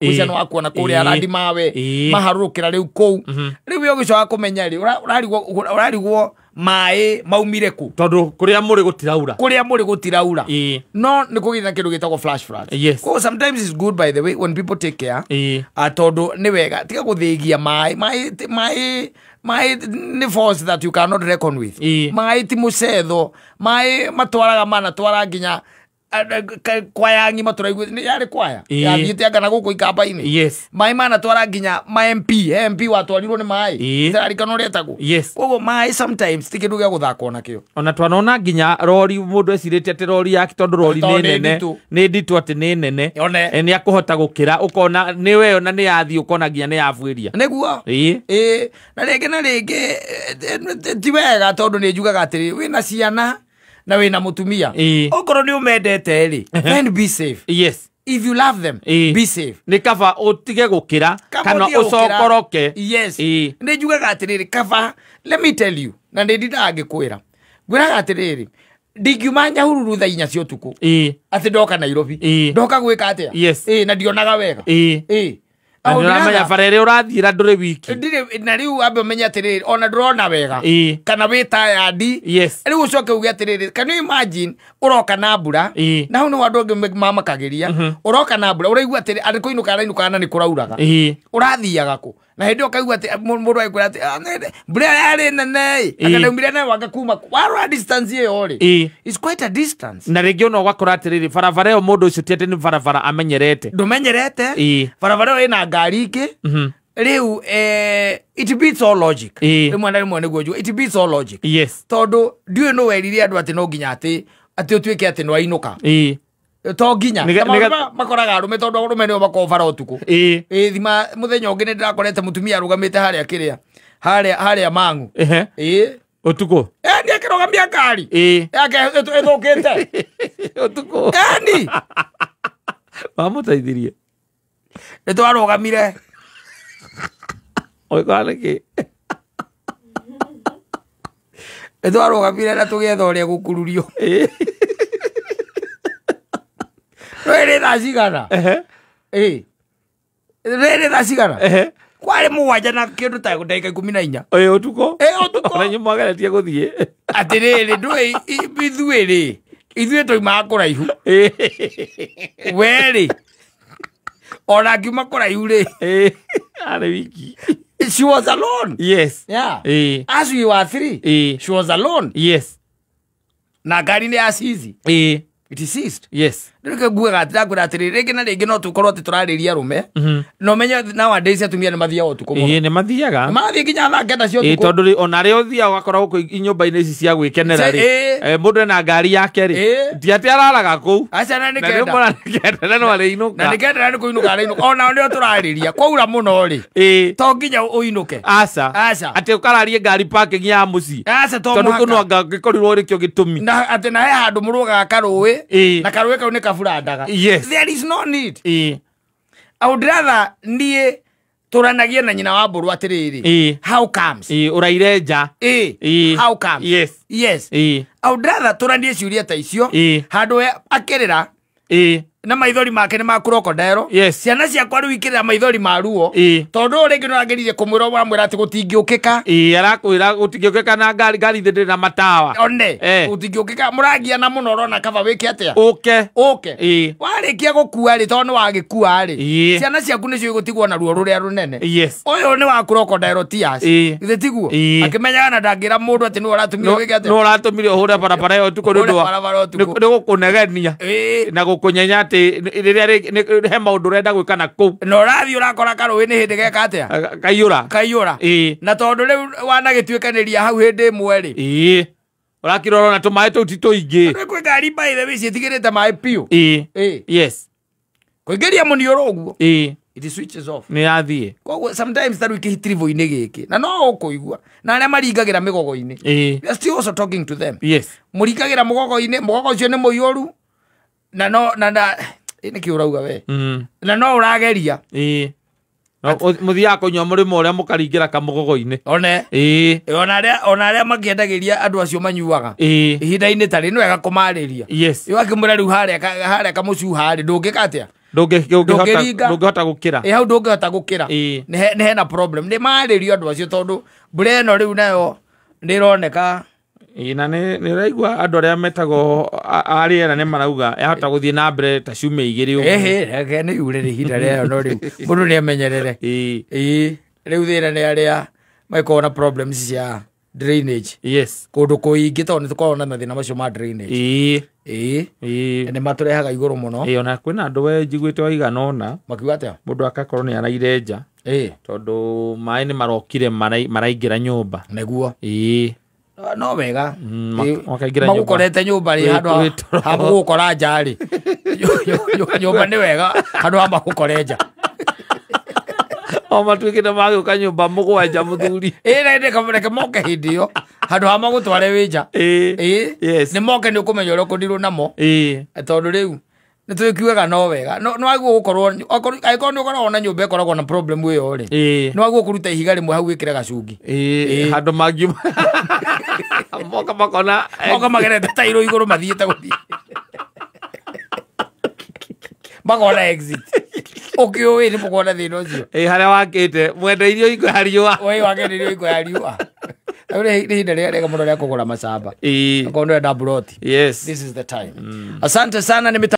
Mũciano wakuona kũrĩa arandi mawe maharũrũkĩra rĩu kũu. Rĩu we ũgĩcoka kũmenya rĩ, ũrarigwo maĩ maumire kũ, tondũ kũrĩa mũrĩ gũtiraura. Kũrĩa mũrĩ gũtiraura. No nĩ kũgĩte na kĩndũ gĩtagwo flash flood. Koguo sometimes it's good, by the way, when people take care. Tondũ nĩ wega tiga gũthĩgia maĩ. Maĩ nĩ force that you cannot reckon with. Maĩ ti mũcetho, maĩ matwaraga manatwara nginya kwaya ng'ima tũraigua nĩ yarĩ kwaya yathiĩte anga na gũkũ ikamba-inĩ. Maĩ manatwara nginya ma MP, MP watwarirwo nĩ maĩ. Ndirarikana ũrĩa etagwo. Koguo maĩ sometimes ti kĩndũ gĩa gũthakwo nakĩo. Ona twanona nginya rori, mũndũ ecirĩtie atĩ rori yake tondũ rori Tondũ nĩ nĩ nene, nditũ. nĩ nditũ atĩ nĩ nene. One. Nĩ akũhota gũkĩra, ũkona nĩ we ona nĩ yathiĩ, ũkona nginya nĩ yabuĩria. Nĩguo. Na rĩngĩ na rĩngĩ, ti wega tondũ nĩ njugaga atĩrĩ, wĩna ciana na wĩna mũtumia. Okorwo nĩ ũmendete rĩ, then be safe. If you love them, be safe. Nĩ kaba ũtige gũkĩra Kaba kana ũtige gũkĩra. ũcokoroke. Yes. Nĩ njugaga atĩrĩrĩ, kaba, let me tell you, na nĩ ndindaga ngĩkwĩra. Ngwĩraga atĩrĩrĩ, ndingiuma Nyahururu thaa 4 cia ũtukũ. Atĩ ndoka Nairobi. Ndoka gwĩka atĩa? Na ndionaga wega. Na Au nĩ ũramenya ndĩratha- bara ĩrĩa ũrathiĩra ndũrĩ wiki. Ndirĩ, na rĩu ambe ũmenye atĩrĩrĩ, ona ndũrona wega. Kana wĩ tired. Rĩu ũcoke uge atĩrĩrĩ, can you imagine ũroka na mbura? Na hau nĩho andũ angĩ mamakagĩria. Ũroka na mbura, ũraigua atĩrĩ, arĩ kũinũka arainũka na nĩ kũrauraga. Ũrathiaga kũ? Na hĩndĩ ĩyo ũkaigua atĩ, mũndũ agĩkwĩra atĩ, mbura ĩyo yarĩ nene ĩ. Anga ndaumire nayo anga kuma kũ? Warora distance ĩyo rĩ. It's quite a distance. Na rĩngĩ ona ũgakora atĩrĩrĩ, barabara ĩyo mũndũ ũcio ti atĩ nĩ barabara amenyerete. Ndũmenyerete. Barabara ĩyo ĩna ngari ingĩ. Rĩu, it beats all logic. Rĩmwe na rĩmwe nĩguo njuga, it beats all logic. Tondũ ndiũĩ nũ werire andũ atĩ no nginya atĩ ũtuĩke atĩ nĩwainũka. To nginya. Ta maũndũ makoraga arũme tondũ arũme nĩo makoragwo bara ũtukũ. Thima mũthenya ũngĩ nĩ ndĩrakorete mũtumia arũgamĩte harĩa kĩrĩa, harĩa Mang'u. Ũtukũ? Nĩ akĩrũgamia ngari. Yake ĩthũkĩte. Ũtukũ. Ni. Wamũteithirie? Nĩ twarũgamire. Ũgĩkora nĩkĩ? Nĩ twarũgamire na tũgĩetha ũrĩa gũkururio. Rĩrĩ thaa cigana? Rĩrĩ thaa cigana? Kwarĩ 7 na kĩndũ ta ndagĩka 14. Ũtukũ? Ũtukũ. Ona inyuĩ mwageretie gũthiĩ. Atĩrĩrĩ, ndũĩ ithuĩ rĩ, ithuĩ tũimaga kũraihu. We rĩ, ona ngiuma kũraihu rĩ. Arĩ wiki. She was alone. Yeah. As we were 3. She was alone. Na ngari nĩ ya cizi. It is seized. Rĩu nĩkĩo ngugaga atĩ ndakwĩra atĩrĩrĩ, rĩngĩ na rĩngĩ no tũkorwo atĩ tũrarĩria arũme. Na ũmenye nowadays atumia nĩ mathiaga ũtukũ mũno. Nĩ mathiaga. Nĩ marathiĩ nginya thaa 9 cia ũtukũ. Tondũ rĩ, ona rĩ ũthiaga ũgakora gũkũ nyũmba-inĩ ici cia gwĩkenera rĩ. Mũndũ ena ngari yake rĩ. Ti atĩ araraga kũu. Aca, na nĩ Na nĩ kenda. ũmona nĩ kenda, na no arĩinũka. Na nĩ kenda, na nĩ kũinũka arĩinũka. Ona nĩo tũrarĩria. Kwaura mũno rĩ. To nginya ũinũke. Aca. Aca. Atĩ ũkararie ngari parking ya mũciĩ. Aca, to Tondũ mũhaka. kũu no anga angĩkorirwo rĩkĩo gĩtũmi. Na atĩ na he handũ mũrũgaga karũĩ. Na karũĩ kau nĩ kaburandaga. There is no need. I would rather niĩ tũranagie na nyina wa mbũrũ atĩrĩrĩ. How comes? Ũraire nja. How comes? Yes. I would rather tũranie ciũria ta icio. Handũ we akĩrĩra. Na maithori make nĩ ma crocodile. Ciana ciakwa rĩu ikĩrĩra maithori ma ruo. Tondũ ũyũ rĩngĩ nĩũrageririe kũmwĩra ũramwĩra atĩ gũtingĩũkĩka. Arakwĩra gũtingĩũkĩka na ngari thĩ ndĩrĩ na matawa. One. Gũtingĩũkĩka, mũragiana mũno ũrona kaba wĩke atĩa? Ũke. Ũke. Warĩkia gũkua rĩ, tondũ nĩwagĩkua rĩ. Ciana ciaku nĩcio igũtigwo na ruo rũrĩa rũnene. Ũyũ nĩ wa crocodile tears. Githĩ tiguo? Akĩmenyaga na ndangĩra mũndũ atĩ nĩwe ũratũmire wĩke atĩa? Nĩwe ũratũmire ũhũre barabara ĩyo ũtukũ nĩ ũndũ wa Ũhũre barabara ũtukũ. nĩ gũkũnegenia. Na gũkũnyenya atĩ rĩrĩa he maũndũ ũrenda gwĩka na kũu. Na ũrathiĩ ũrakora karũĩ nĩ hĩndĩ geka atĩa? Kaiyũra. Kaiyũra. Na tondũ rĩu wanagĩtuĩkanĩria hau hĩndĩ ĩmwe rĩ. Ũrakira ũrona tũmaĩ tũu ti tũingĩ. Rĩu kwĩ ngari by the way ciĩtigĩrĩte maĩ biũ. Kũingĩria mũniũrũ ũguo. It switches off. Nĩ yathiĩ. Koguo sometimes ta rĩu kĩhitiribũ-inĩ gĩkĩ. Na no ũkũigua. Na arĩa maringagĩra mĩgogo-inĩ. We are still also talking to them. Mũringagĩra mũgogo-inĩ, mũgogo ũcio nĩ mũiyũru. Na no, na, na, nĩkĩ ũrauga we? Na no ũrageria. No, mũthiaga kũnyua mũrĩmo ũrĩa mũkaringĩra kamũgogo-inĩ. One. Ona arĩa makĩendagĩria andũ acio manyuaga. Ihinda-inĩ ta rĩ, nĩ wega kũmarĩria. Ĩ wakĩmwĩra rĩu harĩa kamũcuha rĩ, ndũngĩka atĩa? Ndũngĩhota gũkĩra. Ĩ hau ndũngĩhota gũkĩra. Nĩ hena problem. Nĩ marĩrio andũ acio tondũ mbura ĩno rĩu nayo nĩ ĩroneka. Ĩ na nĩ ũraigua andũ arĩa metagwo a rĩera nĩ marauga yahota gũthiĩ na mbere ta ciumia igĩrĩ ũguo. Ĩhĩ, reke nĩ yure ihinda rĩayo no rĩu mũndũ nĩ amenyerere. Ĩ rĩu thĩna nĩ arĩa magĩkoragwo na problems cia drainage. Yes. Kũndũ kũingĩ tondũ nĩ tũkoragwo na mathĩna macio ma drainage. Ĩ. Ĩ. Nĩ matũrehaga igũrũ mũno. Ĩ ona kwĩna andũ we njiguĩte waigana ũna. Makiuga atĩa? Mũndũ akakorwo nĩ araire nja. Ĩ. Tondũ maĩ nĩ marokire maraingĩra nyũmba. Nĩguo. Ĩ. No wega. Makaingĩra nyũmba. Magũkorete nyũmba rĩ handũ ha gũgũkora nja rĩ. Nyũmba nĩ wega handũ ha magũkore nja. O matuĩkĩte magĩũka nyũmba mũgwanja mũthuri. Ĩ reke moke hĩndĩ ĩyo handũ ha magũtware wĩ nja. Ĩ. Nĩ moke nĩ ũkũmenya ũrĩa ũkũndirwo namo. Ĩ. Tondũ rĩu nĩ twĩkiugaga no wega. No wagĩrĩirwo gũkorwo angĩkorwo nĩ ũkoragwo na nyũmba ĩkoragwo na problem ĩyo rĩ. Ĩ. Nĩ wagĩrĩirwo kũruta ihiga rĩmwe hau wĩkĩre gacungi. Ĩ. Handũ mangiuma. Moka makona. Moka magerete tairo igũrũ mathiĩte gũthiĩ. Makona exit. Ũkĩũĩ nĩ mũkuona thĩna ũcio. Ĩ harĩa wakĩte mwendeirio hingo ya riũa. Wee wakĩenderio hingo ya riũa. Rĩu nĩ ihinda rĩega rĩega mũno rĩa kũgũra macamba. Ĩ. Okorwo nĩ ũrenda mburoti. Yes. This is the time. Asante sana.